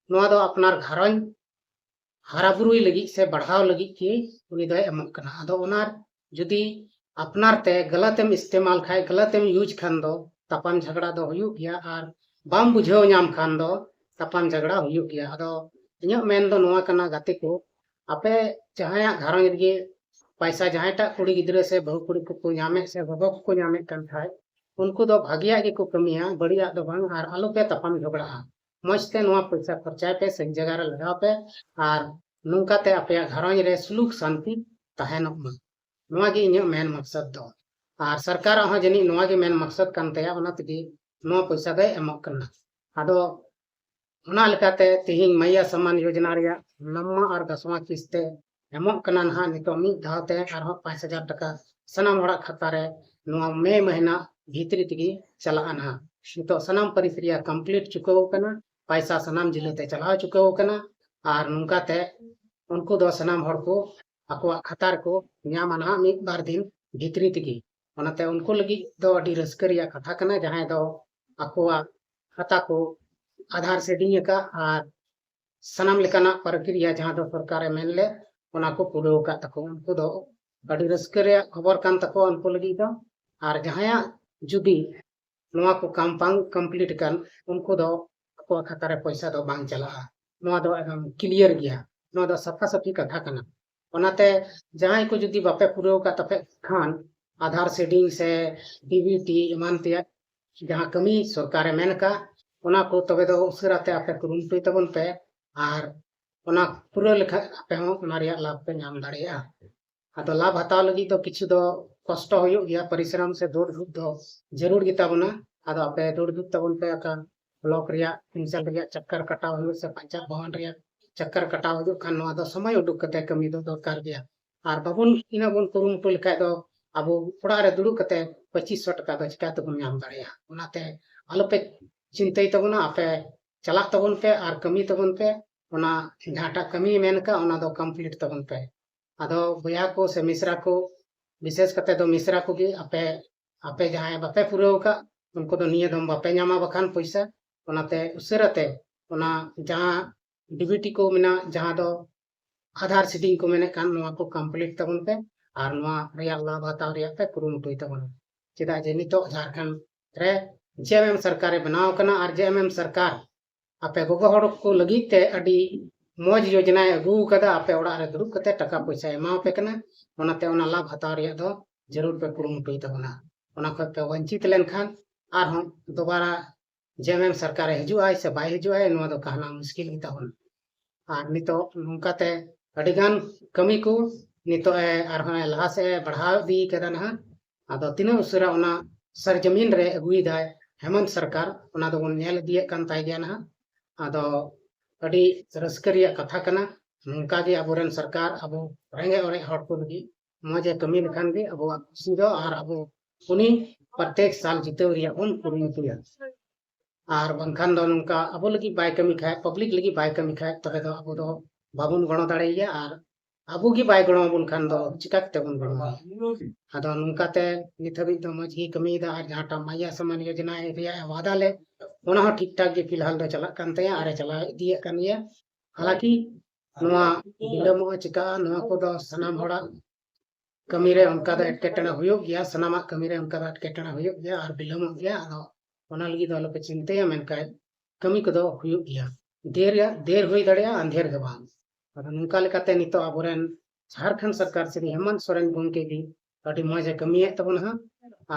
ᱱᱚᱣᱟ ᱫᱚ ᱟᱯᱱᱟᱨ ᱜᱷᱟᱨᱚᱸᱡᱽ ᱦᱟᱨᱟ ᱵᱩᱨᱩᱭ ᱞᱟᱹᱜᱤᱫ ᱥᱮ ᱵᱟᱲᱦᱟᱣ ᱞᱟᱹᱜᱤᱫ ᱜᱮ ᱩᱱᱤ ᱫᱚᱭ ᱮᱢᱚᱜ ᱠᱟᱱᱟ᱾ ᱟᱫᱚ ᱚᱱᱟ ᱡᱩᱫᱤ ᱟᱯᱱᱟᱨ ᱛᱮ ᱜᱟᱞᱟᱛ ᱮᱢ ᱤᱥᱛᱮᱢᱟᱞ ᱠᱷᱟᱡ, ᱜᱟᱞᱟᱛ ᱮᱢ ᱤᱭᱩᱡᱽ ᱠᱷᱟᱱ ᱫᱚ ᱛᱟᱯᱟᱢ ᱡᱷᱟᱜᱽᱲᱟ ᱫᱚ ᱦᱩᱭᱩᱜ ᱜᱮᱭᱟ᱾ ᱟᱨ ᱵᱟᱢ ᱵᱩᱡᱷᱟᱹᱣ ᱧᱟᱢ ᱠᱷᱟᱱ ᱫᱚ ᱛᱟᱯᱟᱢ ᱡᱷᱟᱜᱽᱲᱟ ᱦᱩᱭᱩᱜ ᱜᱮᱭᱟ᱾ ᱟᱫᱚ ᱤᱧᱟᱹᱜ ᱢᱮᱱ ᱫᱚ ᱱᱚᱣᱟ ᱠᱟᱱᱟ ᱜᱟᱛᱮ ᱠᱚ, ᱟᱯᱮ ᱡᱟᱦᱟᱸᱭᱟᱜ ᱜᱷᱟᱨᱚᱸᱡᱽ ᱨᱮᱜᱮ ᱯᱟᱭᱥᱟ ᱡᱟᱦᱟᱸᱭᱴᱟᱜ ᱠᱩᱲᱤ ᱜᱤᱫᱽᱨᱟᱹ ᱥᱮ ᱵᱟᱹᱦᱩ ᱠᱩᱲᱤ ᱠᱚᱠᱚ ᱧᱟᱢᱮᱫ ᱥᱮ ᱜᱚᱜᱚ ᱠᱚᱠᱚ ᱧᱟᱢᱮᱫ ᱠᱟᱱ ᱠᱷᱟᱡ, ᱩᱱᱠᱩ ᱫᱚ ᱵᱷᱟᱜᱮᱭᱟᱜ ᱜᱮᱠᱚ ᱠᱟᱹᱢᱤᱭᱟ, ᱵᱟᱹᱲᱤᱡᱟᱜ ᱫᱚ ᱵᱟᱝ᱾ ᱟᱨ ᱟᱞᱚᱯᱮ ᱛᱟᱯᱟᱢ ᱡᱷᱚᱜᱽᱲᱟᱜᱼᱟ, ᱢᱚᱡᱽ ᱛᱮ ᱱᱚᱣᱟ ᱯᱚᱭᱥᱟ ᱠᱷᱚᱨᱪᱟᱭ ᱯᱮ, ᱥᱟᱹᱦᱤ ᱡᱟᱭᱜᱟ ᱨᱮ ᱞᱟᱜᱟᱣ ᱯᱮ᱾ ᱟᱨ ᱱᱚᱝᱠᱟᱛᱮ ᱟᱯᱮᱭᱟᱜ ᱜᱷᱟᱨᱚᱸᱡᱽ ᱨᱮ ᱥᱩᱞᱩᱠ ᱥᱟᱱᱛᱤ ᱛᱟᱦᱮᱱᱚᱜ ᱢᱟ᱾ ᱱᱚᱣᱟ ᱜᱮ ᱤᱧᱟᱹᱜ ᱢᱮᱱ ᱢᱚᱠᱥᱚᱫ ᱫᱚ᱾ ᱟᱨ ᱥᱚᱨᱠᱟᱨᱟᱜ ᱦᱚᱸ ᱡᱟᱹᱱᱤᱡ ᱱᱚᱣᱟ ᱜᱮ ᱢᱮᱱ ᱢᱚᱠᱥᱚᱫ ᱠᱟᱱ ᱛᱟᱭᱟ, ᱚᱱᱟ ᱛᱮᱜᱮ ᱱᱚᱣᱟ ᱯᱚᱭᱥᱟ ᱫᱚᱭ ᱮᱢᱚᱜ ᱠᱟᱱᱟ᱾ ᱟᱫᱚ ᱚᱱᱟ ᱞᱮᱠᱟᱛᱮ ᱛᱮᱦᱮᱧ ᱢᱟᱭᱭᱟ ᱥᱟᱢᱟᱱ ᱭᱳᱡᱚᱱᱟ ᱨᱮᱭᱟᱜ ᱱᱟᱢᱢᱟ ᱟᱨ ᱫᱟᱥᱣᱟ ᱠᱤᱥᱛᱮ ᱮᱢᱚᱜ ᱠᱟᱱᱟ ᱱᱟᱦᱟᱜ ᱱᱤᱛᱚᱜ ᱢᱤᱫ ᱫᱷᱟᱣ ᱛᱮ ᱟᱨᱦᱚᱸ ᱯᱟᱸᱪ ᱦᱟᱡᱟᱨ ᱴᱟᱠᱟ ᱥᱟᱱᱟᱢ ᱦᱚᱲᱟᱜ ᱠᱷᱟᱛᱟ ᱨᱮ ᱱᱚᱣᱟ ᱢᱮ ᱢᱟᱹᱦᱱᱟᱹ ᱵᱷᱤᱛᱨᱤ ᱛᱮᱜᱮ ᱪᱟᱞᱟᱜᱼᱟ ᱱᱟᱦᱟᱜ᱾ ᱱᱤᱛᱚᱜ ᱥᱟᱱᱟᱢ ᱯᱟᱹᱨᱤᱥ ᱨᱮᱭᱟᱜ complete ᱪᱩᱠᱟᱹᱣ ᱠᱟᱱᱟ, ᱯᱟᱭᱥᱟ ᱥᱟᱱᱟᱢ ᱡᱤᱞᱟᱹ ᱛᱮ ᱪᱟᱞᱟᱣ ᱪᱩᱠᱟᱹᱣ ᱠᱟᱱᱟ᱾ ᱟᱨ ᱱᱚᱝᱠᱟᱛᱮ ᱩᱱᱠᱩ ᱫᱚ ᱥᱟᱱᱟᱢ ᱦᱚᱲ ᱠᱚ ᱟᱠᱚᱣᱟᱜ ᱠᱷᱟᱛᱟ ᱨᱮᱠᱚ ᱧᱟᱢᱟ ᱱᱟᱦᱟᱜ ᱢᱤᱫ ᱵᱟᱨ ᱫᱤᱱ ᱵᱷᱤᱛᱨᱤ ᱛᱮᱜᱮ᱾ ᱚᱱᱟᱛᱮ ᱩᱱᱠᱩ ᱞᱟᱹᱜᱤᱫ ᱫᱚ ᱟᱹᱰᱤ ᱨᱟᱹᱥᱠᱟᱹ ᱨᱮᱭᱟᱜ ᱠᱟᱛᱷᱟ ᱠᱟᱱᱟ, ᱡᱟᱦᱟᱸᱭ ᱫᱚ ᱟᱠᱚᱣᱟᱜ ᱠᱷᱟᱛᱟ ᱠᱚ ᱟᱫᱷᱟᱨ ᱥᱮᱰᱤᱝ ᱟᱠᱟᱫ ᱟᱨ ᱥᱟᱱᱟᱢ ᱞᱮᱠᱟᱱᱟᱜ ᱯᱨᱚᱠᱨᱤᱭᱟ ᱡᱟᱦᱟᱸ ᱫᱚ ᱥᱚᱨᱠᱟᱨᱮ ᱢᱮᱱ ᱞᱮᱫ, ᱚᱱᱟ ᱠᱚ ᱯᱩᱨᱟᱹᱣ ᱟᱠᱟᱫ ᱛᱟᱠᱚ᱾ ᱩᱱᱠᱩ ᱫᱚ ᱟᱹᱰᱤ ᱨᱟᱹᱥᱠᱟᱹ ᱨᱮᱭᱟᱜ ᱠᱷᱚᱵᱚᱨ ᱠᱟᱱ ᱛᱟᱠᱚᱣᱟ ᱩᱱᱠᱩ ᱞᱟᱹᱜᱤᱫ ᱫᱚ᱾ ᱟᱨ ᱡᱟᱦᱟᱸᱭᱟᱜ ᱡᱩᱫᱤ ᱱᱚᱣᱟ ᱠᱚ ᱠᱟᱢ ᱵᱟᱝ ᱠᱚᱢᱯᱞᱤᱴ ᱟᱠᱟᱱ, ᱩᱱᱠᱩ ᱫᱚ ᱟᱠᱚᱣᱟᱜ ᱠᱷᱟᱛᱟ ᱨᱮ ᱯᱚᱭᱥᱟ ᱫᱚ ᱵᱟᱝ ᱪᱟᱞᱟᱜᱼᱟ᱾ ᱱᱚᱣᱟ ᱫᱚ ᱮᱠᱫᱚᱢ ᱠᱞᱤᱭᱟᱨ ᱜᱮᱭᱟ, ᱱᱚᱣᱟ ᱫᱚ ᱥᱟᱯᱷᱟ ᱥᱟᱹᱯᱷᱤ ᱠᱟᱛᱷᱟ ᱠᱟᱱᱟ᱾ ᱚᱱᱟᱛᱮ ᱡᱟᱦᱟᱸᱭ ᱠᱚ ᱡᱩᱫᱤ ᱵᱟᱯᱮ ᱯᱩᱨᱟᱹᱣ ᱟᱠᱟᱫ ᱛᱟᱯᱮ ᱠᱷᱟᱱ, ᱟᱫᱷᱟᱨ ᱥᱮᱰᱤᱝ ᱥᱮ ᱰᱤᱵᱤᱴᱤ ᱮᱢᱟᱱ ᱛᱮᱭᱟᱜ ᱡᱟᱦᱟᱸ ᱠᱟᱹᱢᱤ ᱥᱚᱨᱠᱟᱨᱮ ᱢᱮᱱ ᱟᱠᱟᱫ, ᱚᱱᱟ ᱠᱚ ᱛᱚᱵᱮ ᱫᱚ ᱩᱥᱟᱹᱨᱟ ᱛᱮ ᱟᱯᱮ ᱠᱩᱨᱩᱢᱩᱴᱩᱭ ᱛᱟᱵᱚᱱ ᱯᱮ, ᱟᱨ ᱚᱱᱟ ᱯᱩᱨᱟᱹᱣ ᱞᱮᱠᱷᱟᱱ ᱟᱯᱮ ᱦᱚᱸ ᱚᱱᱟ ᱨᱮᱭᱟᱜ ᱞᱟᱵᱷ ᱯᱮ ᱧᱟᱢ ᱫᱟᱲᱮᱭᱟᱜᱼᱟ᱾ ᱟᱫᱚ ᱞᱟᱵᱷ ᱦᱟᱛᱟᱣ ᱞᱟᱹᱜᱤᱫ ᱫᱚ ᱠᱤᱪᱷᱩ ᱫᱚ ᱠᱚᱥᱴᱚ ᱦᱩᱭᱩᱜ ᱜᱮᱭᱟ, ᱯᱚᱨᱤᱥᱨᱚᱢ ᱥᱮ ᱫᱟᱹᱲ ᱫᱷᱩᱯ ᱫᱚ ᱡᱟᱹᱨᱩᱲ ᱜᱮᱛᱟ ᱵᱚᱱᱟ᱾ ᱟᱫᱚ ᱟᱯᱮ ᱫᱟᱹᱲ ᱫᱷᱩᱯ ᱛᱟᱵᱚᱱ ᱯᱮ, ᱚᱠᱟ ᱵᱞᱚᱠ ᱨᱮᱭᱟᱜ ᱯᱮᱱᱥᱚᱱ ᱨᱮᱭᱟᱜ ᱪᱟᱠᱠᱟᱨ ᱠᱟᱴᱟᱣ ᱦᱩᱭᱩᱜ ᱥᱮ ᱯᱚᱧᱪᱟᱭᱮᱛ ᱵᱷᱚᱵᱚᱱ ᱨᱮᱭᱟᱜ ᱪᱟᱠᱠᱟᱨ ᱠᱟᱴᱟᱣ ᱦᱩᱭᱩᱜ ᱠᱷᱟᱱ, ᱱᱚᱣᱟ ᱫᱚ ᱥᱚᱢᱚᱭ ᱩᱰᱩᱠ ᱠᱟᱛᱮ ᱠᱟᱹᱢᱤ ᱫᱚ ᱫᱚᱨᱠᱟᱨ ᱜᱮᱭᱟ᱾ ᱟᱨ ᱵᱟᱵᱚᱱ, ᱤᱱᱟᱹᱜ ᱵᱚᱱ ᱠᱩᱨᱩᱢᱩᱴᱩ ᱞᱮᱠᱷᱟᱡ ᱫᱚ ᱟᱵᱚ ᱚᱲᱟᱜ ᱨᱮ ᱫᱩᱲᱩᱵ ᱠᱟᱛᱮ ᱯᱚᱸᱪᱤᱥ ᱥᱚ ᱴᱟᱠᱟ ᱫᱚ ᱪᱤᱠᱟ ᱛᱮᱵᱚᱱ ᱧᱟᱢ ᱫᱟᱲᱮᱭᱟᱜᱼᱟ? ᱚᱱᱟᱛᱮ ᱟᱞᱚᱯᱮ ᱪᱤᱱᱛᱟᱹᱭ ᱛᱟᱵᱚᱱᱟ, ᱟᱯᱮ ᱪᱟᱞᱟᱜ ᱛᱟᱵᱚᱱ ᱯᱮ ᱟᱨ ᱠᱟᱹᱢᱤ ᱛᱟᱵᱚᱱ ᱯᱮ᱾ ᱚᱱᱟ ᱡᱟᱦᱟᱸᱴᱟᱜ ᱠᱟᱹᱢᱤ ᱢᱮᱱ ᱟᱠᱟᱫ, ᱚᱱᱟ ᱫᱚ ᱠᱚᱢᱯᱞᱤᱴ ᱛᱟᱵᱚᱱ ᱯᱮ᱾ ᱟᱫᱚ ᱵᱚᱭᱦᱟ ᱠᱚ ᱥᱮ ᱢᱤᱥᱨᱟ ᱠᱚ, ᱵᱤᱥᱮᱥ ᱠᱟᱛᱮ ᱫᱚ ᱢᱤᱥᱨᱟ ᱠᱚᱜᱮ, ᱟᱯᱮ, ᱟᱯᱮ ᱡᱟᱦᱟᱸᱭ ᱵᱟᱯᱮ ᱯᱩᱨᱟᱹᱣ ᱟᱠᱟᱫ, ᱩᱱᱠᱩ ᱫᱚ ᱱᱤᱭᱟᱹ ᱫᱚᱢ ᱵᱟᱯᱮ ᱧᱟᱢᱟ ᱵᱟᱠᱷᱟᱱ ᱯᱚᱭᱥᱟ᱾ ᱚᱱᱟᱛᱮ ᱩᱥᱟᱹᱨᱟ ᱛᱮ ᱚᱱᱟ ᱡᱟᱦᱟᱸ ᱰᱤᱵᱤᱴᱤ ᱠᱚ ᱢᱮᱱᱟᱜ, ᱡᱟᱦᱟᱸ ᱫᱚ ᱟᱫᱷᱟᱨ ᱥᱤᱰᱤᱝ ᱠᱚ ᱢᱮᱱᱮᱫ ᱠᱟᱱ, ᱱᱚᱣᱟ ᱠᱚ ᱠᱚᱢᱯᱞᱤᱴ ᱛᱟᱵᱚᱱ ᱯᱮ ᱟᱨ ᱱᱚᱣᱟ ᱨᱮᱭᱟᱜ ᱞᱟᱵᱷ ᱦᱟᱛᱟᱣ ᱨᱮᱭᱟᱜ ᱯᱮ ᱠᱩᱨᱩᱢᱩᱴᱩᱭ ᱛᱟᱵᱚᱱᱟ᱾ ᱪᱮᱫᱟᱜ ᱡᱮ ᱱᱤᱛᱚᱜ ᱡᱷᱟᱲᱠᱷᱚᱸᱰ ᱨᱮ ᱡᱮ ᱮᱢ ᱮᱢ ᱥᱚᱨᱠᱟᱨᱮ ᱵᱮᱱᱟᱣ ᱟᱠᱟᱱᱟ ᱟᱨ ᱡᱮ ᱮᱢ ᱮᱢ ᱥᱚᱨᱠᱟᱨ ᱟᱯᱮ ᱜᱚᱜᱚ ᱦᱚᱲ ᱠᱚ ᱞᱟᱹᱜᱤᱫ ᱛᱮ ᱟᱹᱰᱤ ᱢᱚᱡᱽ ᱭᱳᱡᱚᱱᱟᱭ ᱟᱹᱜᱩ ᱟᱠᱟᱫᱟ᱾ ᱟᱯᱮ ᱚᱲᱟᱜ ᱨᱮ ᱫᱩᱲᱩᱵ ᱠᱟᱛᱮ ᱴᱟᱠᱟ ᱯᱚᱭᱥᱟᱭ ᱮᱢᱟᱣ ᱯᱮ ᱠᱟᱱᱟ, ᱚᱱᱟᱛᱮ ᱚᱱᱟ ᱞᱟᱵᱷ ᱦᱟᱛᱟᱣ ᱨᱮᱭᱟᱜ ᱫᱚ ᱡᱟᱹᱨᱩᱲ ᱯᱮ ᱠᱩᱨᱩᱢᱩᱴᱩᱭ ᱛᱟᱵᱚᱱᱟ᱾ ᱚᱱᱟ ᱠᱷᱚᱱ ᱯᱮ ᱣᱟᱧᱪᱤᱛ ᱞᱮᱱᱠᱷᱟᱱ ᱟᱨᱦᱚᱸ ᱫᱚᱵᱟᱨᱟ ᱡᱮ ᱮᱢ ᱮᱢ ᱥᱚᱨᱠᱟᱨᱮ ᱦᱤᱡᱩᱜ ᱟᱭ ᱥᱮ ᱵᱟᱭ ᱦᱤᱡᱩᱜ ᱟᱭ, ᱱᱚᱣᱟ ᱫᱚ ᱠᱟᱦᱱᱟ ᱢᱩᱥᱠᱤᱞ ᱜᱮ ᱛᱟᱵᱚᱱᱟ᱾ ᱟᱨ ᱱᱤᱛᱚᱜ ᱱᱚᱝᱠᱟᱛᱮ ᱟᱹᱰᱤᱜᱟᱱ ᱠᱟᱹᱢᱤ ᱠᱚ ᱱᱤᱛᱚᱜ ᱮ ᱟᱨᱦᱚᱸ ᱮ ᱞᱟᱦᱟ ᱥᱮᱫ ᱮ ᱵᱟᱲᱦᱟᱣ ᱤᱫᱤ ᱠᱟᱫᱟ ᱱᱟᱦᱟᱜ᱾ ᱟᱫᱚ ᱛᱤᱱᱟᱹᱜ ᱩᱥᱟᱹᱨᱟ ᱚᱱᱟ ᱥᱟᱨᱡᱟᱢᱤᱱ ᱨᱮ ᱟᱹᱜᱩᱭᱮᱫᱟᱭ ᱦᱮᱢᱚᱱᱛ ᱥᱚᱨᱠᱟᱨ, ᱚᱱᱟ ᱫᱚᱵᱚᱱ ᱧᱮᱞ ᱤᱫᱤᱭᱮᱫ ᱠᱟᱱ ᱛᱟᱭ ᱜᱮᱭᱟ ᱱᱟᱦᱟᱜ᱾ ᱟᱫᱚ ᱟᱹᱰᱤ ᱨᱟᱹᱥᱠᱟᱹ ᱨᱮᱭᱟᱜ ᱠᱟᱛᱷᱟ ᱠᱟᱱᱟ᱾ ᱱᱚᱝᱠᱟ ᱜᱮ ᱟᱵᱚᱨᱮᱱ ᱥᱚᱨᱠᱟᱨ ᱟᱵᱚ ᱨᱮᱸᱜᱮᱡ ᱚᱨᱮᱡ ᱦᱚᱲ ᱠᱚ ᱞᱟᱹᱜᱤᱫ ᱢᱚᱡᱽ ᱮ ᱠᱟᱹᱢᱤ ᱞᱮᱠᱷᱟᱱ ᱜᱮ ᱟᱵᱚᱣᱟᱜ ᱠᱩᱥᱤ ᱫᱚ, ᱟᱨ ᱟᱵᱚ ᱩᱱᱤ ᱯᱨᱚᱛᱮᱠ ᱥᱟᱞ ᱡᱤᱛᱟᱹᱣ ᱨᱮᱭᱟᱜ ᱵᱚᱱ ᱠᱩᱨᱩᱢᱩᱴᱩᱭᱟ᱾ ᱟᱨ ᱵᱟᱝᱠᱷᱟᱱ ᱫᱚ ᱱᱚᱝᱠᱟ ᱟᱵᱚ ᱞᱟᱹᱜᱤᱫ ᱵᱟᱭ ᱠᱟᱹᱢᱤ ᱠᱷᱟᱡ, ᱯᱟᱵᱽᱞᱤᱠ ᱞᱟᱹᱜᱤᱫ ᱵᱟᱭ ᱠᱟᱹᱢᱤ ᱠᱷᱟᱡ, ᱛᱚᱵᱮ ᱫᱚ ᱟᱵᱚ ᱫᱚ ᱵᱟᱵᱚᱱ ᱜᱚᱲᱚ ᱫᱟᱲᱮᱭᱟᱭᱟ ᱟᱨ ᱟᱵᱚ ᱜᱮ ᱵᱟᱭ ᱜᱚᱲᱚ ᱟᱵᱚᱱ ᱠᱷᱟᱱ ᱫᱚ ᱪᱤᱠᱟ ᱠᱟᱛᱮ ᱵᱚᱱ ᱜᱚᱲᱚᱣᱟ? ᱟᱫᱚ ᱱᱚᱝᱠᱟᱛᱮ ᱱᱤᱛ ᱦᱟᱹᱵᱤᱡ ᱫᱚ ᱢᱚᱡᱽ ᱜᱮ ᱠᱟᱹᱢᱤᱭᱮᱫᱟ, ᱟᱨ ᱡᱟᱦᱟᱸᱴᱟᱜ ᱢᱟᱭᱟ ᱥᱟᱢᱟᱱ ᱭᱳᱡᱚᱱᱟ ᱨᱮᱭᱟᱜ ᱮ ᱣᱟᱫᱟ ᱞᱮᱫ, ᱚᱱᱟ ᱦᱚᱸ ᱴᱷᱤᱠ ᱴᱷᱟᱠ ᱜᱮ ᱯᱷᱤᱞᱦᱟᱞ ᱫᱚ ᱪᱟᱞᱟᱜ ᱠᱟᱱ ᱛᱟᱭᱟ ᱟᱨ ᱮ ᱪᱟᱞᱟᱣ ᱤᱫᱤᱭᱮᱫ ᱠᱟᱱ ᱜᱮᱭᱟ᱾ ᱦᱟᱞᱟᱸᱠᱤ ᱱᱚᱣᱟ ᱵᱤᱞᱚᱢᱚᱜᱼᱟ, ᱪᱤᱠᱟᱜᱼᱟ, ᱱᱚᱣᱟ ᱠᱚᱫᱚ ᱥᱟᱱᱟᱢ ᱦᱚᱲᱟᱜ ᱠᱟᱹᱢᱤ ᱨᱮ ᱚᱱᱠᱟ ᱫᱚ ᱮᱴᱠᱮᱴᱚᱬᱮ ᱦᱩᱭᱩᱜ ᱜᱮᱭᱟ, ᱥᱟᱱᱟᱢᱟᱜ ᱠᱟᱹᱢᱤ ᱨᱮ ᱚᱱᱠᱟ ᱫᱚ ᱮᱴᱠᱮᱴᱚᱬᱮ ᱦᱩᱭᱩᱜ ᱜᱮᱭᱟ ᱟᱨ ᱵᱤᱞᱚᱢᱚᱜ ᱜᱮᱭᱟ᱾ ᱟᱫᱚ ᱚᱱᱟ ᱞᱟᱹᱜᱤᱫ ᱫᱚ ᱟᱞᱚᱯᱮ ᱪᱤᱱᱛᱟᱹᱭᱟ, ᱢᱮᱱᱠᱷᱟᱱ ᱠᱟᱹᱢᱤ ᱠᱚᱫᱚ ᱦᱩᱭᱩᱜ ᱜᱮᱭᱟ᱾ ᱫᱮᱨ ᱨᱮᱭᱟᱜ, ᱫᱮᱨ ᱦᱩᱭ ᱫᱟᱲᱮᱭᱟᱜᱼᱟ, ᱟᱸᱫᱷᱮᱨ ᱫᱚ ᱵᱟᱝ᱾ ᱟᱫᱚ ᱱᱚᱝᱠᱟ ᱞᱮᱠᱟᱛᱮ ᱱᱤᱛᱚᱜ ᱟᱵᱚᱨᱮᱱ ᱡᱷᱟᱲᱠᱷᱚᱸᱰ ᱥᱚᱨᱠᱟᱨ ᱥᱨᱤ ᱦᱮᱢᱚᱱᱛ ᱥᱚᱨᱮᱱ ᱜᱚᱢᱠᱮ ᱜᱮ ᱟᱹᱰᱤ ᱢᱚᱡᱽ ᱮ ᱠᱟᱹᱢᱤᱭᱮᱫ ᱛᱟᱵᱚᱱᱟ ᱦᱟᱸᱜ,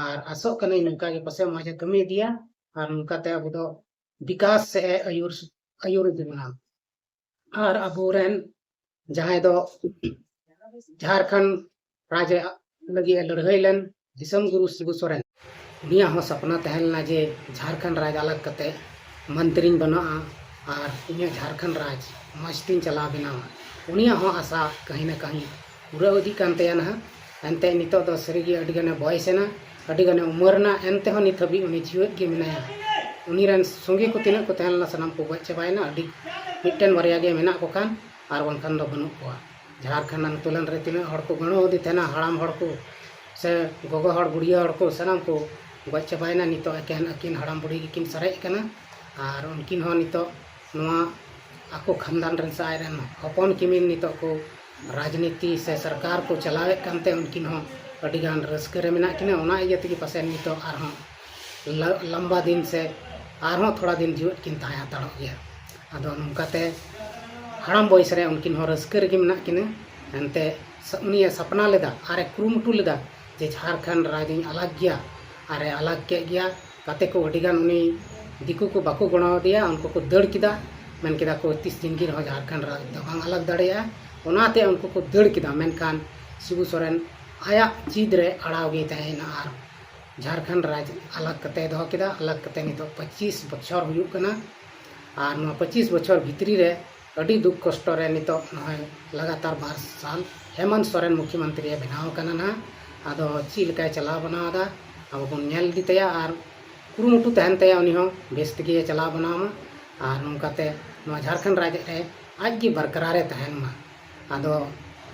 ᱟᱨ ᱟᱥᱚᱜ ᱠᱟᱹᱱᱟᱹᱧ ᱱᱚᱝᱠᱟ ᱜᱮ ᱯᱟᱥᱮᱡ ᱢᱚᱡᱽ ᱮ ᱠᱟᱹᱢᱤ ᱤᱫᱤᱭᱟ, ᱟᱨ ᱱᱚᱝᱠᱟᱛᱮ ᱟᱵᱚ ᱫᱚ ᱵᱤᱠᱟᱥ ᱥᱮᱫ ᱮ ᱟᱹᱭᱩᱨ, ᱟᱹᱭᱩᱨ ᱤᱫᱤ ᱵᱚᱱᱟ᱾ ᱟᱨ ᱟᱵᱚᱨᱮᱱ ᱡᱟᱦᱟᱸᱭ ᱫᱚ ᱡᱷᱟᱲᱠᱷᱚᱸᱰ ᱨᱟᱡᱽ ᱞᱟᱹᱜᱤᱫ ᱮ ᱞᱟᱹᱲᱦᱟᱹᱭ ᱞᱮᱱ ᱫᱤᱥᱚᱢ ᱜᱩᱨᱩ ᱥᱤᱵᱩ ᱥᱚᱨᱮᱱ, ᱩᱱᱤᱭᱟᱜ ᱦᱚᱸ ᱥᱟᱯᱱᱟ ᱛᱟᱦᱮᱸ ᱞᱮᱱᱟ ᱡᱮ ᱡᱷᱟᱲᱠᱷᱚᱸᱰ ᱨᱟᱡᱽ ᱟᱞᱟᱜᱽ ᱠᱟᱛᱮ ᱢᱚᱱᱛᱨᱤᱧ ᱵᱮᱱᱟᱜᱼᱟ ᱟᱨ ᱤᱧᱟᱹᱜ ᱡᱷᱟᱲᱠᱷᱚᱸᱰ ᱨᱟᱡᱽ ᱢᱚᱡᱽ ᱛᱤᱧ ᱪᱟᱞᱟᱣ ᱵᱮᱱᱟᱣᱟ᱾ ᱩᱱᱤᱭᱟᱜ ᱦᱚᱸ ᱟᱥᱟ ᱠᱟᱹᱦᱤ ᱱᱟ ᱠᱟᱹᱦᱤ ᱯᱩᱨᱟᱹᱣ ᱤᱫᱤᱜ ᱠᱟᱱ ᱛᱟᱭᱟ ᱱᱟᱦᱟᱜ᱾ ᱮᱱᱛᱮ ᱱᱤᱛᱚᱜ ᱫᱚ ᱥᱟᱹᱨᱤᱜᱮ ᱟᱹᱰᱤ ᱜᱟᱱᱮ ᱵᱚᱭᱮᱥ ᱮᱱᱟ, ᱟᱹᱰᱤ ᱜᱟᱱᱮ ᱩᱢᱟᱹᱨ ᱮᱱᱟ, ᱮᱱᱛᱮ ᱦᱚᱸ ᱱᱤᱛ ᱦᱟᱹᱵᱤᱡ ᱩᱱᱤ ᱡᱤᱣᱮᱫ ᱜᱮ ᱢᱮᱱᱟᱭᱟ᱾ ᱩᱱᱤ ᱨᱮᱱ ᱥᱚᱸᱜᱮ ᱠᱚ ᱛᱤᱱᱟᱹᱜ ᱠᱚ ᱛᱟᱦᱮᱸ ᱞᱮᱱᱟ, ᱥᱟᱱᱟᱢ ᱠᱚ ᱜᱚᱡ ᱪᱟᱵᱟᱭᱮᱱᱟ᱾ ᱟᱹᱰᱤ ᱢᱤᱫᱴᱮᱱ ᱵᱟᱨᱭᱟ ᱜᱮ ᱢᱮᱱᱟᱜ ᱠᱚ ᱠᱷᱟᱱ, ᱟᱨ ᱵᱟᱝᱠᱷᱟᱱ ᱫᱚ ᱵᱟᱹᱱᱩᱜ ᱠᱚᱣᱟ᱾ ᱡᱷᱟᱲᱠᱷᱚᱸᱰ ᱟᱱᱫᱳᱞᱚᱱ ᱨᱮ ᱛᱤᱱᱟᱹᱜ ᱦᱚᱲ ᱠᱚ ᱜᱚᱲᱚ ᱟᱫᱮ ᱛᱟᱦᱮᱱᱟ, ᱦᱟᱲᱟᱢ ᱦᱚᱲ ᱠᱚ ᱥᱮ ᱜᱚᱜᱚ ᱦᱚᱲ, ᱵᱩᱲᱦᱤᱭᱟᱹ ᱦᱚᱲ ᱠᱚ, ᱥᱟᱱᱟᱢ ᱠᱚ ᱜᱚᱡ ᱪᱟᱵᱟᱭᱮᱱᱟ᱾ ᱱᱤᱛᱚᱜ ᱮᱠᱮᱱ ᱟᱹᱠᱤᱱ ᱦᱟᱲᱟᱢ ᱵᱩᱲᱦᱤ ᱜᱮᱠᱤᱱ ᱥᱟᱨᱮᱡ ᱠᱟᱱᱟ᱾ ᱟᱨ ᱩᱱᱠᱤᱱ ᱦᱚᱸ ᱱᱤᱛᱚᱜ ᱱᱚᱣᱟ ᱟᱠᱚ ᱠᱷᱟᱱᱫᱟᱱ ᱨᱮᱱ ᱥᱮ ᱟᱡ ᱨᱮᱱ ᱦᱚᱯᱚᱱ ᱠᱤᱱ ᱱᱤᱛᱚᱜ ᱠᱚ ᱨᱟᱡᱽᱱᱤᱛᱤ ᱥᱮ ᱥᱚᱨᱠᱟᱨ ᱠᱚ ᱪᱟᱞᱟᱣᱮᱫ ᱠᱟᱱᱛᱮ ᱩᱱᱠᱤᱱ ᱦᱚᱸ ᱟᱹᱰᱤ ᱜᱟᱱ ᱨᱟᱹᱥᱠᱟᱹ ᱨᱮ ᱢᱮᱱᱟᱜ ᱠᱤᱱᱟ᱾ ᱚᱱᱟ ᱤᱭᱟᱹ ᱛᱮᱜᱮ ᱯᱟᱥᱮᱡ ᱱᱤᱛᱚᱜ ᱟᱨᱦᱚᱸ ᱞᱟ-, ᱞᱟᱢᱵᱟ ᱫᱤᱱ ᱥᱮ ᱟᱨᱦᱚᱸ ᱛᱷᱚᱲᱟ ᱫᱤᱱ ᱡᱤᱣᱮᱫ ᱠᱤᱱ ᱛᱟᱦᱮᱸ ᱦᱟᱛᱟᱲᱚᱜ ᱜᱮᱭᱟ᱾ ᱟᱫᱚ ᱱᱚᱝᱠᱟᱛᱮ ᱦᱟᱲᱟᱢ ᱵᱚᱭᱮᱥ ᱨᱮ ᱩᱱᱠᱤᱱ ᱦᱚᱸ ᱨᱟᱹᱥᱠᱟᱹ ᱨᱮᱜᱮ ᱢᱮᱱᱟᱜ ᱠᱤᱱᱟ᱾ ᱮᱱᱛᱮ ᱥᱟ-, ᱩᱱᱤᱭᱮ ᱥᱟᱯᱱᱟ ᱞᱮᱫᱟ ᱟᱨᱮ ᱠᱩᱨᱩᱢᱩᱴᱩ ᱞᱮᱫᱟ ᱡᱮ ᱡᱷᱟᱲᱠᱷᱚᱸᱰ ᱨᱟᱡᱽ ᱤᱧ ᱟᱞᱟᱜᱽ ᱜᱮᱭᱟ, ᱟᱨᱮ ᱟᱞᱟᱜᱽ ᱠᱮᱫ ᱜᱮᱭᱟ᱾ ᱜᱟᱛᱮ ᱠᱚ ᱟᱹᱰᱤ ᱜᱟᱱ ᱩᱱᱤ ᱫᱤᱠᱩ ᱠᱚ ᱵᱟᱠᱚ ᱜᱚᱲᱚ ᱟᱫᱮᱭᱟ, ᱩᱱᱠᱩ ᱠᱚ ᱫᱟᱹᱲ ᱠᱮᱫᱟ, ᱢᱮᱱ ᱠᱮᱫᱟ ᱠᱚ ᱛᱤᱥ ᱫᱤᱱ ᱜᱮ ᱨᱮᱦᱚᱸ ᱡᱷᱟᱲᱠᱷᱚᱸᱰ ᱨᱟᱡᱽ ᱫᱚ ᱵᱟᱝ ᱟᱞᱟᱜᱽ ᱫᱟᱲᱮᱭᱟᱜᱼᱟ᱾ ᱚᱱᱟᱛᱮ ᱩᱱᱠᱩ ᱠᱚ ᱫᱟᱹᱲ ᱠᱮᱫᱟ, ᱢᱮᱱᱠᱷᱟᱱ ᱥᱤᱵᱩ ᱥᱚᱨᱮᱱ ᱟᱭᱟᱜ ᱡᱤᱫ ᱨᱮ ᱟᱲᱟᱣ ᱜᱮ ᱛᱟᱦᱮᱸᱭᱮᱱᱟ ᱟᱨ ᱡᱷᱟᱲᱠᱷᱚᱸᱰ ᱨᱟᱡᱽ ᱟᱞᱟᱜᱽ ᱠᱟᱛᱮ ᱫᱚᱦᱚ ᱠᱮᱫᱟ᱾ ᱟᱞᱟᱜᱽ ᱠᱟᱛᱮ ᱱᱤᱛᱚᱜ ᱯᱚᱸᱪᱤᱥ ᱵᱚᱪᱷᱚᱨ ᱦᱩᱭᱩᱜ ᱠᱟᱱᱟ᱾ ᱟᱨ ᱱᱚᱣᱟ ᱯᱚᱸᱪᱤᱥ ᱵᱚᱪᱷᱚᱨ ᱵᱷᱤᱛᱨᱤ ᱨᱮ ᱟᱹᱰᱤ ᱫᱩᱠ ᱠᱚᱥᱴᱚ ᱨᱮ ᱱᱤᱛᱚᱜ ᱱᱚᱜᱼᱚᱭ ᱞᱟᱜᱟᱛᱟᱨ ᱵᱟᱨ ᱥᱟᱞ ᱦᱮᱢᱚᱱᱛ ᱥᱚᱨᱮᱱ ᱢᱩᱠᱷᱭᱚᱢᱚᱱᱛᱨᱤ ᱮ ᱵᱮᱱᱟᱣ ᱟᱠᱟᱱᱟ ᱱᱟᱦᱟᱜ᱾ ᱟᱫᱚ ᱪᱮᱫ ᱞᱮᱠᱟᱭ ᱪᱟᱞᱟᱣ ᱵᱟᱱᱟᱣ ᱮᱫᱟ, ᱟᱵᱚ ᱵᱚᱱ ᱧᱮᱞ ᱤᱫᱤ ᱛᱟᱭᱟ᱾ ᱟᱨ ᱠᱩᱨᱩᱢᱩᱴᱩ ᱛᱟᱦᱮᱱ ᱛᱟᱭᱟ, ᱩᱱᱤ ᱦᱚᱸ ᱵᱮᱥ ᱛᱮᱜᱮ ᱪᱟᱞᱟᱣ ᱵᱟᱱᱟᱣ ᱢᱟ᱾ ᱟᱨ ᱱᱚᱝᱠᱟᱛᱮ ᱱᱚᱣᱟ ᱡᱷᱟᱲᱠᱷᱚᱸᱰ ᱨᱟᱡᱽ ᱨᱮ ᱟᱡ ᱜᱮ ᱵᱟᱨᱠᱟᱨᱟᱨ ᱮ ᱛᱟᱦᱮᱱ ᱢᱟ᱾ ᱟᱫᱚ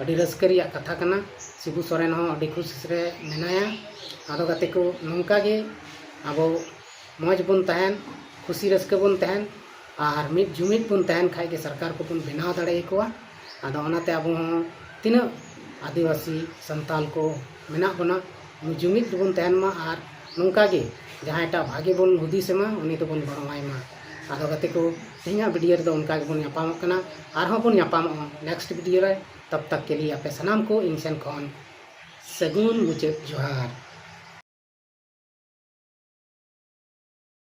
ᱟᱹᱰᱤ ᱨᱟᱹᱥᱠᱟᱹ ᱨᱮᱭᱟᱜ ᱠᱟᱛᱷᱟ ᱠᱟᱱᱟ᱾ ᱥᱤᱵᱩ ᱥᱚᱨᱮᱱ ᱦᱚᱸ ᱟᱹᱰᱤ ᱠᱩᱥᱤ ᱨᱮ ᱢᱮᱱᱟᱭᱟ᱾ ᱟᱫᱚ ᱜᱟᱛᱮ ᱠᱚ, ᱱᱚᱝᱠᱟ ᱜᱮ ᱟᱵᱚ ᱢᱚᱡᱽ ᱵᱚᱱ ᱛᱟᱦᱮᱱ, ᱠᱩᱥᱤ ᱨᱟᱹᱥᱠᱟᱹ ᱵᱚᱱ ᱛᱟᱦᱮᱱ, ᱟᱨ ᱢᱤᱫ ᱡᱩᱢᱤᱫ ᱵᱚᱱ ᱛᱟᱦᱮᱱ ᱠᱷᱟᱡ ᱜᱮ ᱥᱚᱨᱠᱟᱨ ᱠᱚᱵᱚᱱ ᱵᱮᱱᱟᱣ ᱫᱟᱲᱮᱭᱟᱠᱚᱣᱟ᱾ ᱟᱫᱚ ᱚᱱᱟᱛᱮ ᱟᱵᱚ ᱦᱚᱸ ᱛᱤᱱᱟᱹᱜ ᱟᱹᱫᱤᱵᱟᱹᱥᱤ ᱥᱟᱱᱛᱟᱞ ᱠᱚ ᱢᱮᱱᱟᱜ ᱵᱚᱱᱟ, ᱡᱩᱢᱤᱫ ᱨᱮᱵᱚᱱ ᱛᱟᱦᱮᱱ ᱢᱟ ᱟᱨ ᱱᱚᱝᱠᱟ ᱜᱮ ᱡᱟᱦᱟᱸᱭᱴᱟᱜ ᱵᱷᱟᱜᱮ ᱵᱚᱱ ᱦᱩᱫᱤᱥᱮ ᱢᱟ, ᱩᱱᱤ ᱫᱚᱵᱚᱱ ᱜᱚᱲᱚᱣᱟᱭ ᱢᱟ᱾ ᱟᱫᱚ ᱜᱟᱛᱮ ᱠᱚ, ᱛᱮᱦᱮᱧᱟᱜ ᱵᱷᱤᱰᱤᱭᱳ ᱨᱮᱫᱚ ᱚᱱᱠᱟ ᱜᱮᱵᱚᱱ ᱧᱟᱯᱟᱢᱚᱜ ᱠᱟᱱᱟ᱾ ᱟᱨᱦᱚᱸ ᱵᱚᱱ ᱧᱟᱯᱟᱢᱚᱜᱼᱟ ᱱᱮᱠᱥᱴ ᱵᱷᱤᱰᱤᱭᱳ ᱨᱮ᱾ ᱛᱚᱵ ᱛᱚᱠ ᱠᱮ ᱞᱤᱭᱮ ᱟᱯᱮ ᱥᱟᱱᱟᱢ ᱠᱚ ᱤᱧ ᱥᱮᱱ ᱠᱷᱚᱱ ᱥᱟᱹᱜᱩᱱ ᱢᱩᱪᱟᱹᱫ ᱡᱚᱦᱟᱨ᱾